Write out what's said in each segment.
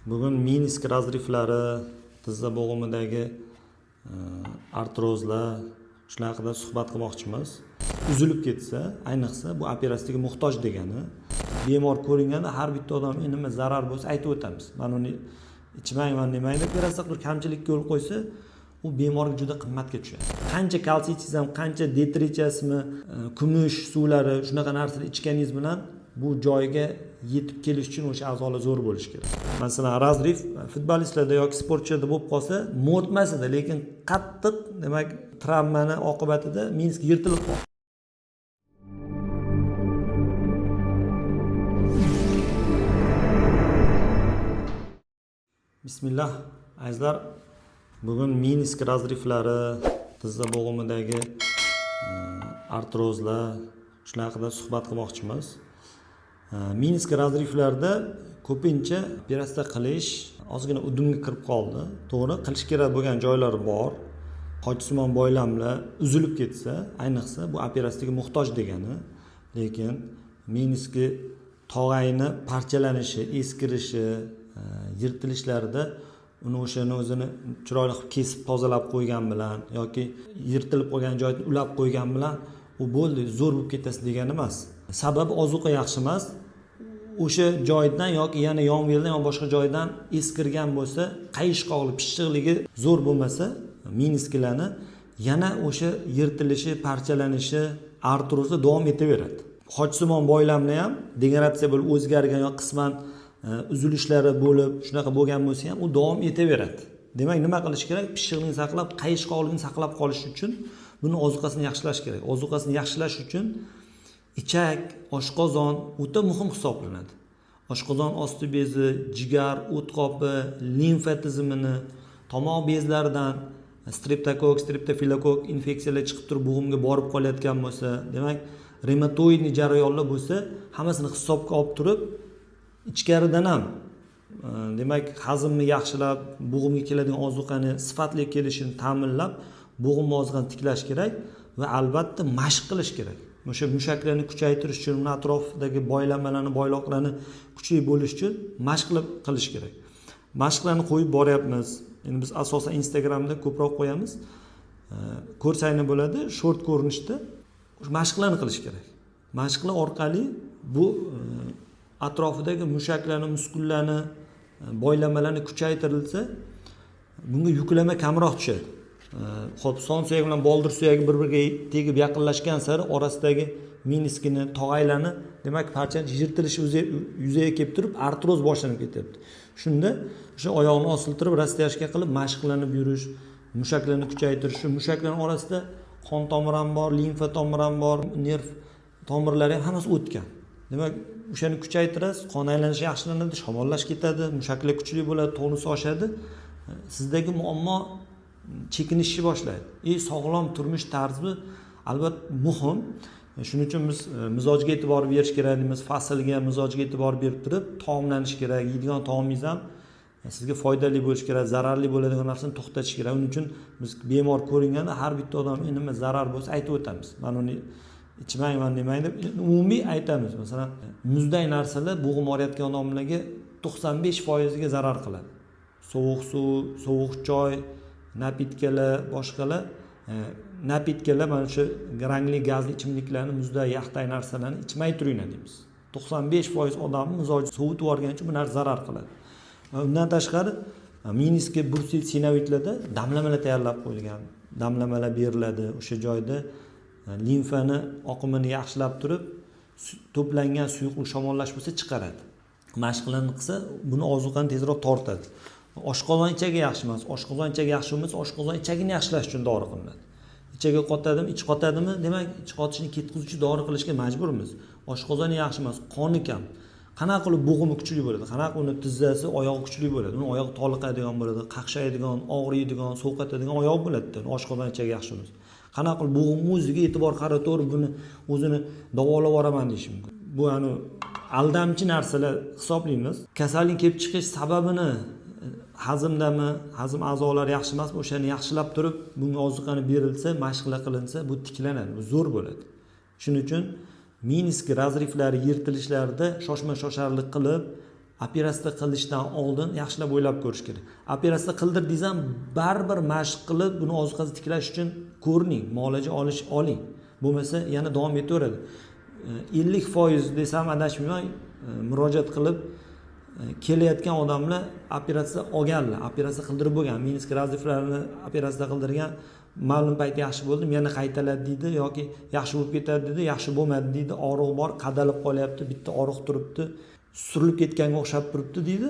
Bugun menisk разрывlari, tizza bo'g'imidagi artrozlar, shular haqida suhbat qilmoqchimiz. Uzilib ketsa, ayniqsa bu operatsiyaga muhtoj degani. Bemor ko'ringanda har bitta odam nima zarar bo'lsa aytib o'tamiz. Mana uni ichmang, mana demang deb operatsiya qilib kamchilikka yo'l qo'ysa, u bemorga juda qimmatga tushadi. Qancha kalsiy ichsangiz ham, qancha D3 ichasizmi, kumush suvlari, shunaqa narsalar ichganingiz bilan bu joyga yetib kelish uchun o'sha a'zolar zo'r bo'lishi kerak. Masalan, разрыв futbolistlarda yoki sportchilarda bo'lib qolsa, mo'rtmasida, lekin qattiq, demak, travmani oqibatida menisk yirtilib qoladi. Bismillah, azizlar, bugun menisk разрывlari, tizza bo'g'imidagi artrozlar, shular haqida suhbat qilmoqchimiz. Menisk разрывlarda ko'pincha operatsiya qilish ozgina udumga kirib qoldi. To'g'ri, qilish kerak bo'lgan joylar bor. Qochsimon boylamlar uzilib ketsa, ayniqsa bu operatsiyaga muhtoj degani. Lekin meniski tog'ayni parchalanishi, eskirishi, yirtilishlarida uni o'shani o'zini chiroyli qilib kesib tozalab qo'ygan bilan yoki yirtilib qolgan joyini ulab qo'ygan bilan u bo'ldi, zo'r bo'lib ketasiz degani emas. Sababi ozuqa yaxshi emas. O'sha joydan yoki yana yon yerdan yoki boshqa joydan eskirgan bo'lsa, qayishqoqli pishiqligi zo'r bo'lmasa, menisklarni yana o'sha yirtilishi, parchalanishi, artrozi davom etaveradi. Xochsimon boylamni ham degeneratsiya bo'lib o'zgargan yoki qisman uzilishlari bo'lib, shunaqa bo'lgan bo'lsa ham u davom etaveradi. Demak, nima qilish kerak? Pishiqlikni saqlab, qayishqoqligini saqlab qolish uchun buni ozuqasini yaxshilash kerak. Ozuqasini yaxshilash uchun ichak, oshqozon o'ta muhim hisoblanadi. Oshqozon osti bezi, jigar, o't qopi, limfa tizimini, tomoq bezlaridan streptokok, streptofilokok infeksiyalar chiqib turib bo'g'imga borib qolayotgan bo'lsa, demak, revmatoidli jarayonlar bo'lsa, hammasini hisobga olib turib, ichkaridan ham demak, hazmni yaxshilab, bo'g'imga keladigan ozuqani sifatli kelishini ta'minlab, bo'g'im ozuqani tiklash kerak va albatta mashq qilish kerak. O'sha mushaklarni kuchaytirish uchun, uni atrofidagi boylanmalarni, boyloqlarni kuchli bo'lish uchun mashq qilish kerak. Mashqlarni qo'yib boryapmiz. Endi biz asosan Instagramda ko'proq qo'yamiz. Ko'rsanglar bo'ladi, short ko'rinishda mashqlarni qilish kerak. Mashqlar orqali bu atrofidagi mushaklarni, muskullarni, boylamalarni kuchaytirilsa, bunga yuklama kamroq tushadi. Xo'p, son suyagi bilan boldir suyagi bir-biriga tegib yaqinlashgan sari orasidagi meniskini, tog'aylarni, demak, parcha yirtilishi yuzaga kelib turib, artroz boshlanib ketyapti. Shunda o'sha oyoqni osiltirib, rastяжка qilib mashqlanib yurish, mushaklarni kuchaytirish, shu mushaklarning orasida qon tomiri ham bor, limfa tomiri ham bor, nerv tomirlari ham hammasi o'tgan. Demak, o'shani kuchaytirasiz, qon aylanishi yaxshilanadi, shamollash ketadi, mushaklar kuchli bo'ladi, tonus oshadi. Sizdagi muammo chekinishni boshlaydi. Sog'lom turmush tarzi albatta muhim. Shuning uchun biz mizojga e'tibor berish kerak deymiz, faslga, mizojga e'tibor berib turib taomlanish kerak. Yeydigan taomingiz ham sizga foydali bo'lishi kerak, zararli bo'ladigan narsani to'xtatish kerak. Uning uchun biz bemor ko'ringanda har bitta odam nima zarar bo'lsa aytib o'tamiz. Mana uni ichmang, mana demang deb umumiy aytamiz. Masalan, muzday narsalar bo'g'im og'riyotgan odamlarga 95% ga zarar qiladi. Sovuq suv, sovuq choy, napitkalar, boshqalar, napitkalar mana shu rangli gazli ichimliklarni, muzday, yaxtay narsalarni ichmay turinglar deymiz. 95% odamni mizoji sovutib yuborgani uchun bu narsa zarar qiladi. Undan tashqari meniski bursit sinovitlarda damlamalar tayyorlab qo'yilgan, damlamalar beriladi. O'sha joyda limfani oqimini yaxshilab turib, to'plangan suyuqlik shamollash bo'lsa chiqaradi. Mashqlarni qilsa, buni ozuqani tezroq tortadi. Oshqozon ichagi yaxshi emas. Oshqozon ichagi yaxshi bo'lmasa, oshqozon ichagini yaxshilash uchun dori qilinadi. Ichagi qotadimi, ich qotadimi? Demak, ich qotishni ketkazuvchi dori qilishga majburmiz. Oshqozoni yaxshi emas, qoni kam. Qanaqa qilib bo'g'imi kuchli bo'ladi? Qanaqa uni tizzasi, oyog'i kuchli bo'ladi? Uni oyog'i toliqadigan bo'ladi, qaqshaydigan, og'riydigan, sovqatadigan oyoq bo'ladi. Oshqozon ichagi yaxshi emas. Qanaqa qilib bo'g'im o'ziga e'tibor qaratib, buni o'zini davolab yuboraman deyish mumkin. Bu aldamchi narsalar hisoblaymiz. Kasallik kelib chiqish sababini hazmdami, hazm a'zolari yaxshi emasmi, o'shani yaxshilab turib, bunga ozuqani berilsa, mashqlar qilinsa, bu tiklanadi, bu zo'r bo'ladi. Shuning uchun menisk разрывlari, yirtilishlarida shoshma-shosharlik qilib, Operatsiya qilishdan oldin yaxshilab o'ylab ko'rish kerak. Operatsiya qildirdingiz ham baribir mashq qilib buni ozuqasini tiklash uchun ko'rining, muolaja oling. Bo'lmasa yana davom etaveradi. 50% desam adashmayman, murojaat qilib kelayotgan odamlar operatsiya olganlar, operatsiya qildirib bo'lgan, menisk razrivlarini operatsiya qildirgan, ma'lum payt yaxshi bo'ldim, yana qaytaladi deydi yoki yaxshi bo'lib ketadi deydi, yaxshi bo'lmadi deydi, og'riq bor, qadalib qolyapti, bitta og'riq turibdi, surilib ketganga o'xshab turibdi deydi.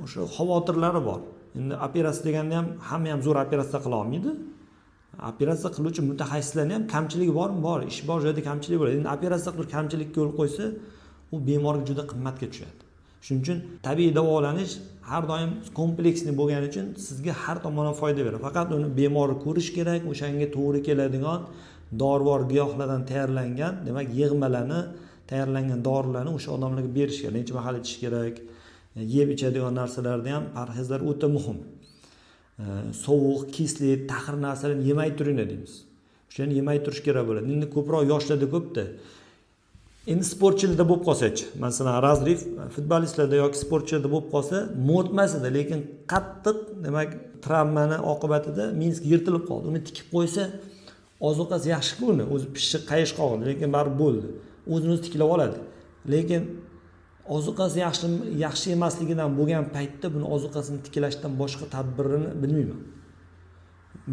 O'sha xavotirlari bor. Endi operatsiya deganda ham hamma ham zo'r operatsiya qila olmaydi. Operatsiya qiluvchi mutaxassislarning ham kamchiligi bormi? Bor. Ish bor joyda kamchilik bo'ladi. Endi operatsiya qilib kamchilikka yo'l qo'ysa, u bemorga juda qimmatga tushadi. Shuning uchun tabiiy davolanish har doim kompleksli bo'lgani uchun sizga har tomondan foyda beradi. Faqat uni bemorni ko'rish kerak, o'shanga to'g'ri keladigan dorivor giyohlardan tayyorlangan, demak yig'malarni, tayyorlangan dorilarni o'sha odamlarga berish kerak. Necha mahal ichish kerak, yeb ichadigan narsalarda ham parhezlar o'ta muhim. Sovuq, kisli, taxir narsalarni yemay turinglar deymiz. O'shani yemay turish kerak bo'ladi. Endi ko'proq yoshlarda ko'pda. Endi sportchilarda bo'lib qolsa-chi, masalan, razriv futbolistlarda yoki sportchilarda bo'lib qolsa, mo'rtmasida, lekin qattiq, demak, travmani oqibatida menisk yirtilib qoldi. Uni tikib qo'ysa, ozuqasi yaxshi-ku uni, o'zi pishiq qayishqoq, lekin baribir bo'ldi. O'zini o'zi tiklab oladi. Lekin ozuqasi yaxshi emasligidan bo'lgan paytda buni ozuqasini tiklashdan boshqa tadbirini bilmayman.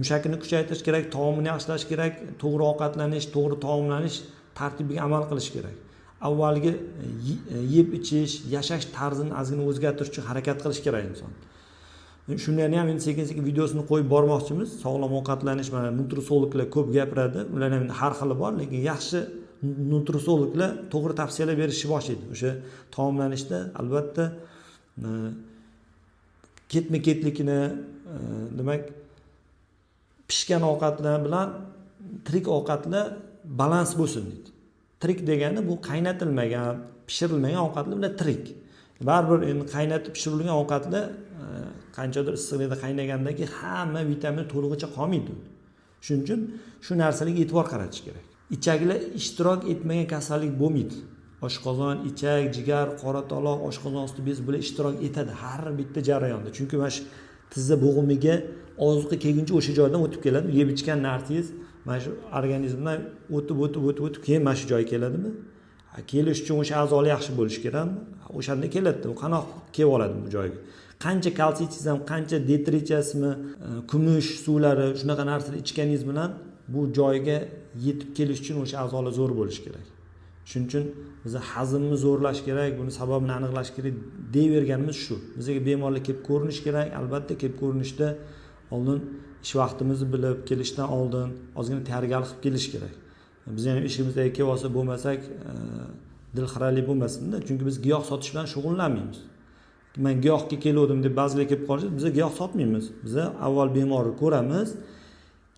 Mushakini kuchaytirish kerak, taomini yaxshilash kerak, to'g'ri ovqatlanish, to'g'ri taomlanish tartibiga amal qilish kerak. Avvalgi yeb ichish, yashash tarzini ozgina o'zgartirish uchun harakat qilish kerak inson. Shunlarni ham endi sekin-sekin videosini qo'yib bormoqchimiz. Sog'lom ovqatlanish, mana nutrisologlar ko'p gapiradi. Ularning ham har xili bor, lekin yaxshi nutrisologlar to'g'ri tavsiyalar berishni boshlaydi. O'sha taomlanishda albatta ketma-ketlikni, demak, pishgan ovqatlar bilan tirik ovqatlar balans bo'lsin deydi. Tirik degani bu qaynatilmagan, pishirilmagan ovqatlar bilan tirik. Baribir endi qaynatib pishirilgan ovqatlar qanchadir issiqlikda qaynagandan keyin hamma vitamin to'lig'icha qolmaydi. Shuning uchun shu narsalarga e'tibor qaratish kerak. Ichaklar ishtirok etmagan kasallik bo'lmaydi. Oshqozon, ichak, jigar, qora taloq, oshqozon osti bez bular ishtirok etadi har bitta jarayonda. Chunki mana shu tizza bo'g'imiga ozuqa kelguncha o'sha joydan o'tib keladi. Yeb ichgan narsangiz mana shu organizmdan o'tib o'tib o'tib o'tib keyin mana shu joyga keladimi? Kelish uchun o'sha a'zolar yaxshi bo'lishi kerakmi? O'shanda keladi. U qanoq kelib oladi bu joyga? Qancha kalsiy ichsangiz ham, qancha D3 ichasizmi, kumush suvlari, shunaqa narsalar ichganingiz bilan bu joyga yetib kelish uchun o'sha a'zolar zo'r bo'lishi kerak. Shuning uchun biz hazmni zo'rlash kerak, buni sababini aniqlash kerak deyaverganimiz shu. Bizga bemorlar kelib ko'rinish kerak. Albatta kelib ko'rinishda oldin ish vaqtimizni bilib, kelishdan oldin ozgina tayyorgarlik qilib kelish kerak. Biz ham ishimizda kelib olsa bo'lmasak, dilxiralik bo'lmasin-da, chunki biz giyoh sotish bilan shug'ullanmaymiz. Men giyohga keluvdim deb ba'zilar kelib qolishadi, biz giyoh sotmaymiz. Biz avval bemorni ko'ramiz,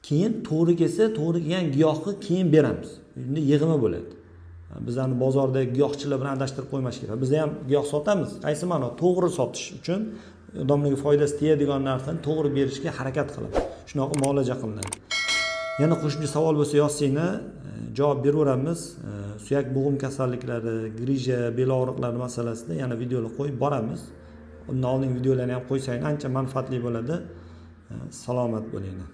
keyin to'g'ri kelsa, to'g'ri kelgan giyohni keyin beramiz. Endi yig'ima bo'ladi. Bizlarni bozorda giyohchilar bilan adashtirib qo'ymash kerak. Biz ham giyoh sotamiz. Qaysi ma'no? To'g'ri sotish uchun odamlarga foydasi tegadigan narsani to'g'ri berishga harakat qilamiz. Shunaqa muolaja qilinadi. Yana qo'shimcha savol bo'lsa yozsanglar, javob beraveramiz. Suyak bo'g'im kasalliklari, grija, bel og'riqlari masalasida yana videolar qo'yib boramiz. Undan oldingi videolarni ham qo'ysanglar ancha manfaatli bo'ladi. Salomat bo'linglar.